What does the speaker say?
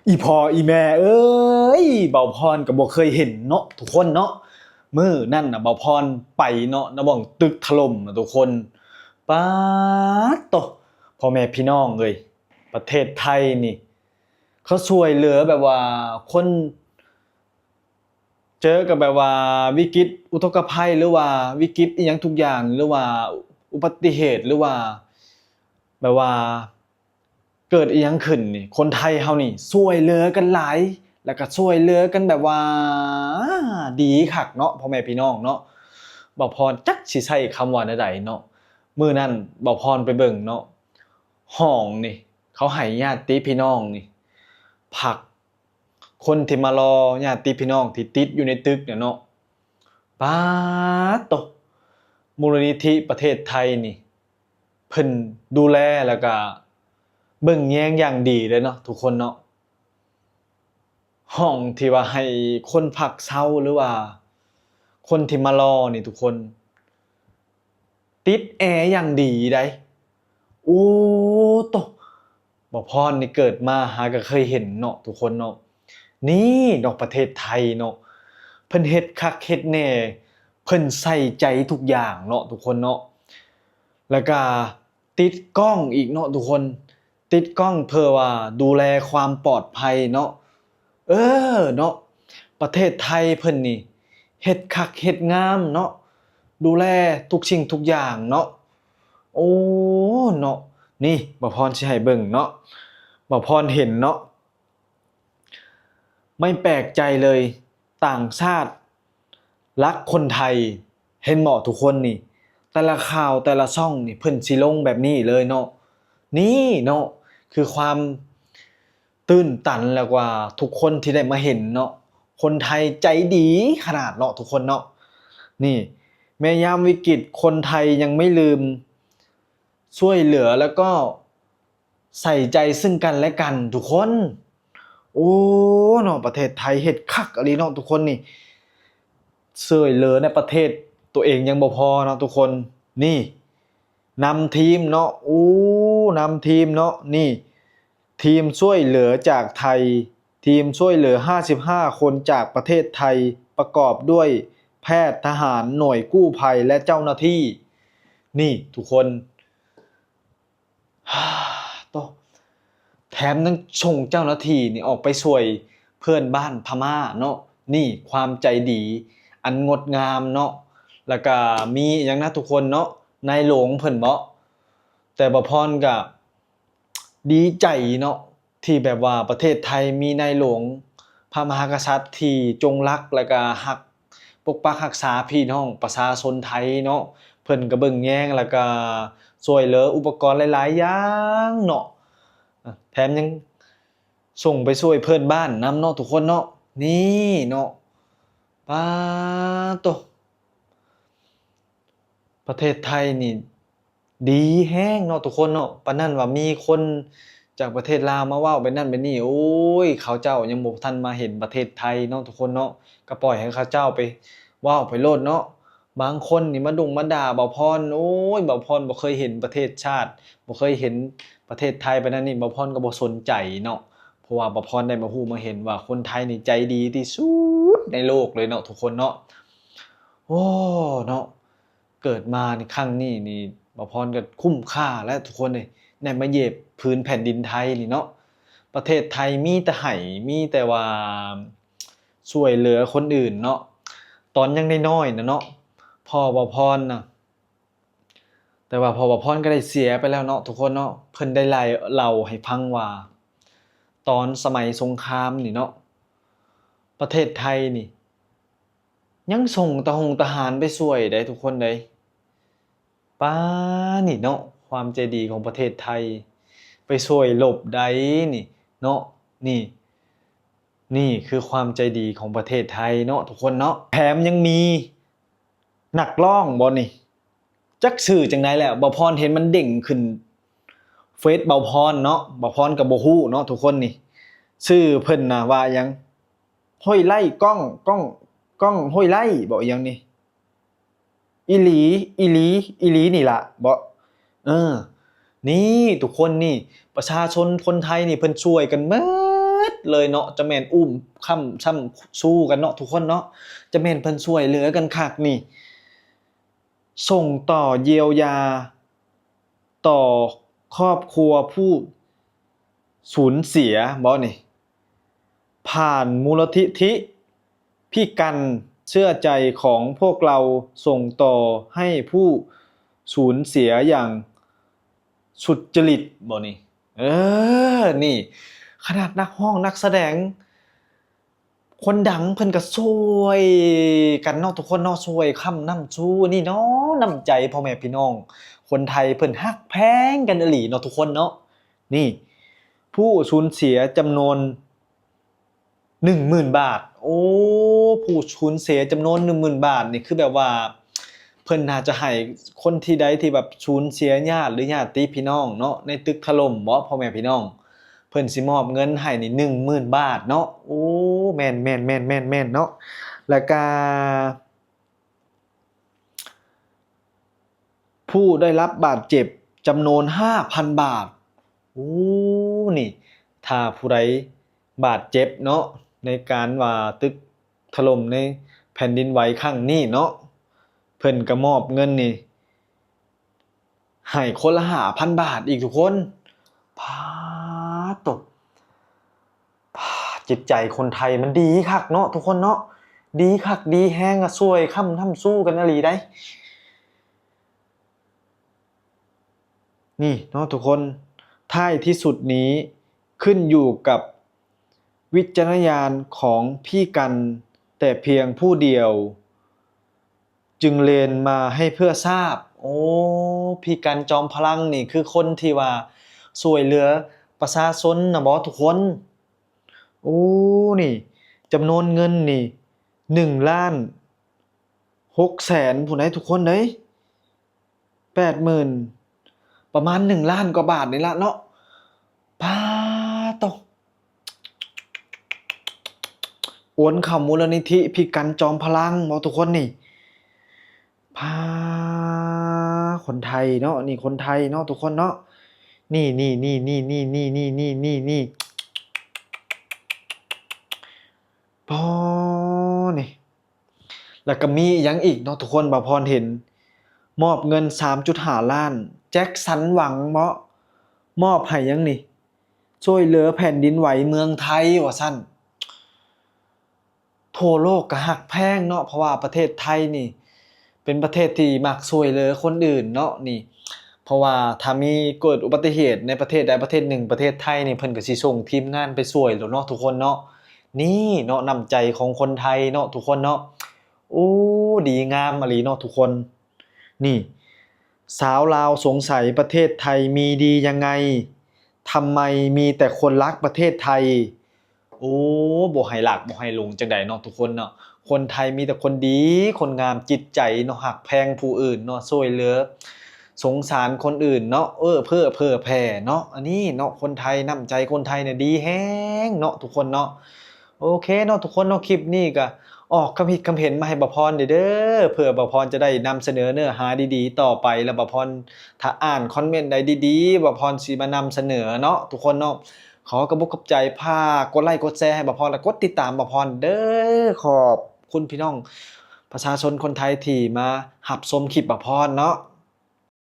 ອີພໍ່ອີແມ່ເອີຍ ເບົາພອນກໍບໍ່ເຄີຍເຫັນເນາະທຸກຄົນເນາະ. ມື້ນັ້ນນະເບົາພອນໄປເນາະ ນະບ່ອງຕຶກຖະຫຼົ່ມນະທຸກຄົນ. ປາດໂຕ ພໍ່ແມ່ພີ່ນ້ອງເອີຍ ປະເທດໄທນີ້ ເຂົາຊ່ວຍເຫຼືອແບບວ່າຄົນ ເຈີກັບແບບວ່າວິກິດອຸທົກກະໄພ ຫຼືວ່າວິກິດອີ່ຫຍັງທຸກຢ່າງ ຫຼືວ່າອຸບັດຕິເຫດ ຫຼືວ່າແບບວ່າເກີດອີ່ຫຍັງຂຶ້ນນີ້ ຄົນໄທເຮົານີ້ຊ່ວຍເຫຼືອກັນຫຼາຍ ແລ້ວກໍຊ່ວຍເຫຼືອກັນແບບວ່າດີຄັກເນາະ ພໍ່ແມ່ພີ່ນ້ອງເນາະ. ເບົາພອນຈັກຊິໃຊ້ຄຳວ່າແນວໃດເນາະ. ມື້ນັ້ນເບົາພອນໄປເບິ່ງເນາະ ຫ້ອງນີ້ ເຂົາໃຫ້ຍາດຕິພີ່ນ້ອງນີ້ພັກ ຄົນທີ່ມາລໍຍາດຕິພີ່ນ້ອງທີ່ຕິດຢູ່ໃນຕຶກນະເນາະ. ປາດໂຕ ມູນນິທິປະເທດໄທນີ້ ເພິ່ນດູແລ ແລ້ວກະເບິ່ງແຍງຢ່າງດີເລີຍເນາະທຸກຄົນເນາະ. ຫ້ອງທີ່ວ່າໃຫ້ຄົນພັກເຊົາ ຫຼືວ່າຄົນທີ່ມາລໍນີ້ທຸກຄົນ ຕິດແອຢ່າງດີໃດ໋. ໂອ້ໂຕ ບໍ່ພອນນີ້ເກີດມາຫາກໍເຄີຍເຫັນເນາະທຸກຄົນເນາະ. ນີ້ເນາະ ປະເທດໄທເນາະ ເພິ່ນເຮັດຄັກເຮັດແນ່ ເພິ່ນໃສ່ໃຈທຸກຢ່າງເນາະທຸກຄົນເນາະ. ແລ້ວກະຕິດກ້ອງອີກເນາະທຸກຄົນ ຕິດກ້ອງເພື່ອວ່າດູແລຄວາມປອດໄພເນາະ. ເອີເນາະ ປະເທດໄທເພິ່ນນີ້ເຮັດຄັກເຮັດງາມເນາະ ດູແລທຸກສິ່ງທຸກຢ່າງເນາະ. ໂອ້ເນາະ ນີ້ບ່າວພອນຊິໃຫ້ເບິ່ງເນາະ ບ່າວພອນເຫັນເນາະ ໄມ່ແປກໃຈເລີຍ ຕ່າງຊາດລັກຄົນໄທ ເຫັນບໍ່ທຸກຄົນນີ້ ແຕ່ລະຂ່າວແຕ່ລະຊ່ອງນີ້ເພິ່ນຊິລົງແບບນີ້ເລີຍເນາະ. ນີ້ເນາະ ຄືຄວາມ ຕື່ນຕັນ ແລ້ວກວ່າທຸກຄົນທີ່ໄດ້ມາເຫັນເນາະ ຄົນໄທໃຈດີຂະໜາດເນາະທຸກຄົນເນາະ. ນີ້ ແມ້ຍາມວິກິດ ຄົນໄທຍັງໄມ່ລືມຊ່ວຍເຫຼືອ ແລ້ວກໍໃສ່ໃຈຊຶ່ງກັນແລະກັນທຸກຄົນ. ໂອ້ເນາະ ປະເທດໄທເຮັດຄັກອີ່ຫຼີເນາະທຸກຄົນນີ້ ຊ່ວຍເຫຼືອໃນປະເທດຕົວເອງຍັງບໍ່ພໍເນາະທຸກຄົນ. ນີ້ ນຳທີມເນາະ ໂອ້ ນຳທີມເນາະ ນີ້ ທີມຊ່ວຍເຫຼືອຈາກໄທ ທີມຊ່ວຍເຫຼືອຫ້າສິບຫ້າຄົນຈາກປະເທດໄທ ປະກອບດ້ວຍແພດ, ທະຫານ, ໜ່ວຍກູ້ໄພ ແລະ ເຈົ້າໜ້າທີ່. ນີ້ທຸກຄົນ ໂຕ ແຖມຍັງສົ່ງເຈົ້າໜ້າທີ່ນີ້ອອກໄປຊ່ວຍເພື່ອນບ້ານພະມ້າເນາະ. ນີ້ຄວາມໃຈດີອັນງົດງາມເນາະ. ແລ້ວກະມີຫຍັງນະທຸກຄົນເນາະ ນາຍຫຼວງເພິ່ນເບາະ ແຕ່ບ່າວພອນກະ ດີໃຈເນາະ ທີ່ແບບວ່າປະເທດໄທມີໃນຫຼວງພະມະຫາກະສັດທີ່ຈົງລັກ ແລ້ວກະຮັກປົກປັກຮັກສາພີ່ນ້ອງປະຊາຊົນໄທເນາະ. ເພິ່ນກະເບິ່ງແຍງ ແລ້ວກະຊ່ວຍເຫຼືອອຸປະກອນຫຼາຍໆຢ່າງເນາະ ແຖມຍັງສົ່ງໄປຊ່ວຍເພື່ອນບ້ານນຳເນາະທຸກຄົນເນາະ. ນີ້ເນາະ ປາດໂຕ ປະເທດໄທນີ້ ດີແຮງເນາະທຸກຄົນເນາະ. ປານນັ້ນວ່າມີຄົນຈາກປະເທດລາວມາເວົ້າແບບນັ້ນແບບນີ້ ໂອ້ຍ ເຂົາເຈົ້າຍັງບໍ່ທັນມາເຫັນປະເທດໄທເນາະທຸກຄົນເນາະ ກໍປ່ອຍໃຫ້ເຂົາເຈົ້າໄປເວົ້າໄປໂລດເນາະ. ບາງຄົນນີ້ມາດຸ່ງມາດ່າບ່າວພອນ ໂອ້ຍ ບ່າວພອນບໍ່ເຄີຍເຫັນປະເທດຊາດ ບໍ່ເຄີຍເຫັນປະເທດໄທປານນັ້ນນີ້ ບ່າວພອນກໍບໍ່ສົນໃຈເນາະ ເພາະວ່າບ່າວພອນໄດ້ມາຮູ້ມາເຫັນວ່າຄົນໄທນີ້ໃຈດີທີ່ສຸດໃນໂລກເລີຍເນາະທຸກຄົນເນາະ. ໂອ້ ເນາະ ເກີດມາໃນຄັ້ງນີ້ນີ້ ບ່າວພອນກໍຄຸ້ມຄ່າແລ້ວທຸກຄົນເອີຍ ໄດ້ມາຢຽບພື້ນແຜ່ນດິນໄທນີ້ເນາະ. ປະເທດໄທມີແຕ່ໃຫ້ ມີແຕ່ວ່າຊ່ວຍເຫຼືອຄົນອື່ນເນາະ ຕອນຍັງນ້ອຍໆນະເນາະ ພໍ່ບ່າວພອນນະ ແຕ່ວ່າພໍ່ບ່າວພອນກໍໄດ້ເສຍໄປແລ້ວເນາະທຸກຄົນເນາະ. ເພິ່ນໄດ້ເລົ່າໃຫ້ຟັງວ່າ ຕອນສະໄໝສົງຄາມນີ້ເນາະ ປະເທດໄທນີ້ ຍັງສົ່ງຕະຫົງທະຫານໄປຊ່ວຍໃດ໋ທຸກຄົນໃດ໋. ປານີ້ເນາະ ຄວາມໃຈດີຂອງປະເທດໄທ ໄປຊ່ວຍລົບໃດ໋ນີ້ເນາະ. ນີ້ ນີ້ຄືຄວາມໃຈດີຂອງປະເທດໄທເນາະທຸກຄົນເນາະ. ແຖມຍັງມີນັກຮ້ອງບໍ່ນີ້ ຈັກຊື່ຈັ່ງໃດແຫຼະ ບ່າວພອນເຫັນມັນເດ້ງຂຶ້ນເຟສບ່າວພອນເນາະ ບ່າວພອນກໍບໍ່ຮູ້ເນາະທຸກຄົນນີ້ ຊື່ເພິ່ນນະວ່າຫຍັງ ຫ້ວຍໄລ່ ກ້ອງ ກ້ອງ ກ້ອງ ຫ້ວຍໄລ່ ບໍ່ ອີ່ຫຍັງນີ້ ອີ່ຫຼີ ອີ່ຫຼີ ອີ່ຫຼີນີ້ລະ ບໍ່ ເອີ ນີ້ທຸກຄົນນີ້ ປະຊາຊົນຄົນໄທນີ້ເພິ່ນຊ່ວຍກັນເໝິດ ດເລີຍເນາະ ຈະແມ່ນອຸ້ມຄ້ຳຊ້ຳຊູກັນເນາະທຸກຄົນເນາະ ຈະແມ່ນເພິ່ນຊ່ວຍເຫຼືອກັນຄັກນີ້ ສົ່ງຕໍ່ເຢຍວຢາຕໍ່ຄອບຄົວຜູ້ສູນເສຍບໍນີ້? ຜ່ານມູນນິທິພິກັນເຊື່ອໃຈຂອງພວກເຮົາ ສົ່ງຕໍ່ໃຫ້ຜູ້ສູນເສຍຢ່າງສຸດຈະລິດບໍນີ້? ເອີ ນີ້ ຂະໜາດນັກຮ້ອງນັກສະແດງ ຄົນດັງເພິ່ນກໍຊ່ວຍກັນເນາະທຸກຄົນເນາະ ຊ່ວຍຄ້ຳນ້ຳຊູ ນີ້ເນາະ ນ້ຳໃຈພໍ່ແມ່ພີ່ນ້ອງຄົນໄທເພິ່ນຮັກແພງກັນອີ່ຫຼີເນາະທຸກຄົນເນາະ. ນີ້ ຜູ້ສູນເສຍຈຳນວນໜຶ່ງໝື່ນບາດ ໂອ້ ຜູ້ສູນເສຍຈຳນວນໜຶ່ງໝື່ນບາດນີ້ ຄືແບບວ່າເພິ່ນໜ້າຈະໃຫ້ຄົນທີ່ໃດທີ່ແບບສູນເສຍຍາດ ຫຼື ຍາດຕິພີ່ນ້ອງເນາະ ໃນຕຶກຖະຫຼົ່ມເບາະ ພໍ່ແມ່ພີ່ນ້ອງ ເພິ່ນຊິມອບເງິນໃຫ້ນີ້ໜຶ່ງໝື່ນບາດເນາະ. ໂອ້ ແມ່ນໆໆໆໆເນາະ ແລ້ວກະ ຜູ້ໄດ້ຮັບບາດເຈັບຈຳນວນຫ້າພັນບາດ. ໂອ້ ນີ້ ຖ້າຜູ້ໃດບາດເຈັບເນາະ ໃນການວ່າຕຶກຖະຫຼົ່ມໃນແຜ່ນດິນໄຫວຄັ້ງນີ້ເນາະ ເພິ່ນກໍມອບເງິນນີ້ ໃຫ້ຄົນລະຫ້າພັນບາດອີກທຸກຄົນ. ປາດໂທ້ ປາດ ຈິດໃຈຄົນໄທມັນດີຄັກເນາະທຸກຄົນເນາະ ດີຄັກດີແຮງ ຊ່ວຍຄ້ຳນ້ຳຊູກັນອີ່ຫຼີໃດ໋. ນີ້ເນາະທຸກຄົນ ທ້າຍທີ່ສຸດນີ້ຂຶ້ນຢູ່ກັບວິຈາລະນະຍານຂອງພີ່ກັນແຕ່ພຽງຜູ້ດຽວ ຈຶ່ງເລນມາໃຫ້ເພື່ອຊາບ. ໂອ້ ພີ່ກັນຈອມພະລັງນີ້ຄືຄົນທີ່ວ່າຊ່ວຍເຫຼືອປະຊາຊົນນະບໍທຸກຄົນ? ໂອ້ ນີ້ ຈຳນວນເງິນນີ້ໜຶ່ງລ້ານຫົກແສນພຸ້ນໃດ໋ທຸກຄົນເອີຍ ແປດໝື່ນ ປະມານໜຶ່ງລ້ານກວ່າບາດນີ້ລະເນາະ. ປາດໂທ້ ໂອນເຂົ້າມູນນິທິພິກັນຈອມພະລັງເນາະທຸກຄົນນີ້. ພາ ຄົນໄທເນາະ ນີ້ຄົນໄທເນາະທຸກຄົນເນາະ ນີ້ໆໆໆ ປາ ນີ້ ແລ້ວກໍມີອີ່ຫຍັງອີກເນາະທຸກຄົນ ບ່າວພອນເຫັນ ມອບເງິນສາມຈຸດຫ້າລ້ານ ແຈັກສັນຫວັງເນາະ ມອບໃຫ້ຫຍັງນີ້ ຊ່ວຍເຫຼືອແຜ່ນດິນໄຫວເມືອງໄທວ່າຊັ້ນ. ທົ່ວໂລກກໍຮັກແພງເນາະ ເພາະວ່າປະເທດໄທນີ້ເປັນປະເທດທີ່ມັກຊ່ວຍເຫຼືອຄົນອື່ນເນາະ ນີ້ ເພາະວ່າຖ້າມີເກີດອຸບັດຕິເຫດໃນປະເທດໃດປະເທດໜຶ່ງ ປະເທດໄທນີ້ເພິ່ນກໍຊິສົ່ງທີມງານໄປຊ່ວຍໂລດເນາະທຸກຄົນເນາະ. ນີ້ເນາະ ນ້ຳໃຈຂອງຄົນໄທເນາະທຸກຄົນເນາະ ໂອ້ ດີງາມອີ່ຫຼີເນາະທຸກຄົນ. ນີ້ ຊາວລາວສົງໄສປະເທດໄທມີດີຍັງໄງ ທຳໄມມີແຕ່ຄົນລັກປະເທດໄທ? ໂອ້ ບໍ່ໃຫ້ລັກບໍ່ໃຫ້ຫຼົງຈັ່ງໃດເນາະທຸກຄົນເນາະ ຄົນໄທມີແຕ່ຄົນດີຄົນງາມ ຈິດໃຈເນາະ ຮັກແພງຜູ້ອື່ນເນາະ ຊ່ວຍເຫຼືອສົງສານຄົນອື່ນເນາະ ເອື້ອເຟື້ອເຜື່ອແຜ່ເນາະ. ອັນນີ້ເນາະ ຄົນໄທ ນ້ຳໃຈຄົນໄທນະດີແຮງເນາະທຸກຄົນເນາະ. ໂອເຄເນາະທຸກຄົນເນາະ ຄລິບນີ້ກະອອກຄຳຄິດຄຳເຫັນມາໃຫ້ບ່າວພອນເດີ ເພື່ອບ່າວພອນຈະໄດ້ນຳສະເໜີເນື້ອຫາດີໆຕໍ່ໄປ ແລະ ບ່າວພອນຖ້າອ່ານຄອມເມັນໃດດີໆ ບ່າວພອນຊິມານຳສະເໜີເນາະທຸກຄົນເນາະ. ຂໍຂອບອົກຂອບໃຈ ຝາກກົດໄລກົດແຊໃຫ້ບ່າວພອນ ແລະ ກົດຕິດຕາມບ່າວພອນເດີ. ຂອບຄຸນພີ່ນ້ອງປະຊາຊົນຄົນໄທທີ່ມາຮັບຊົມຄລິບບ່າວພອນເນາະ.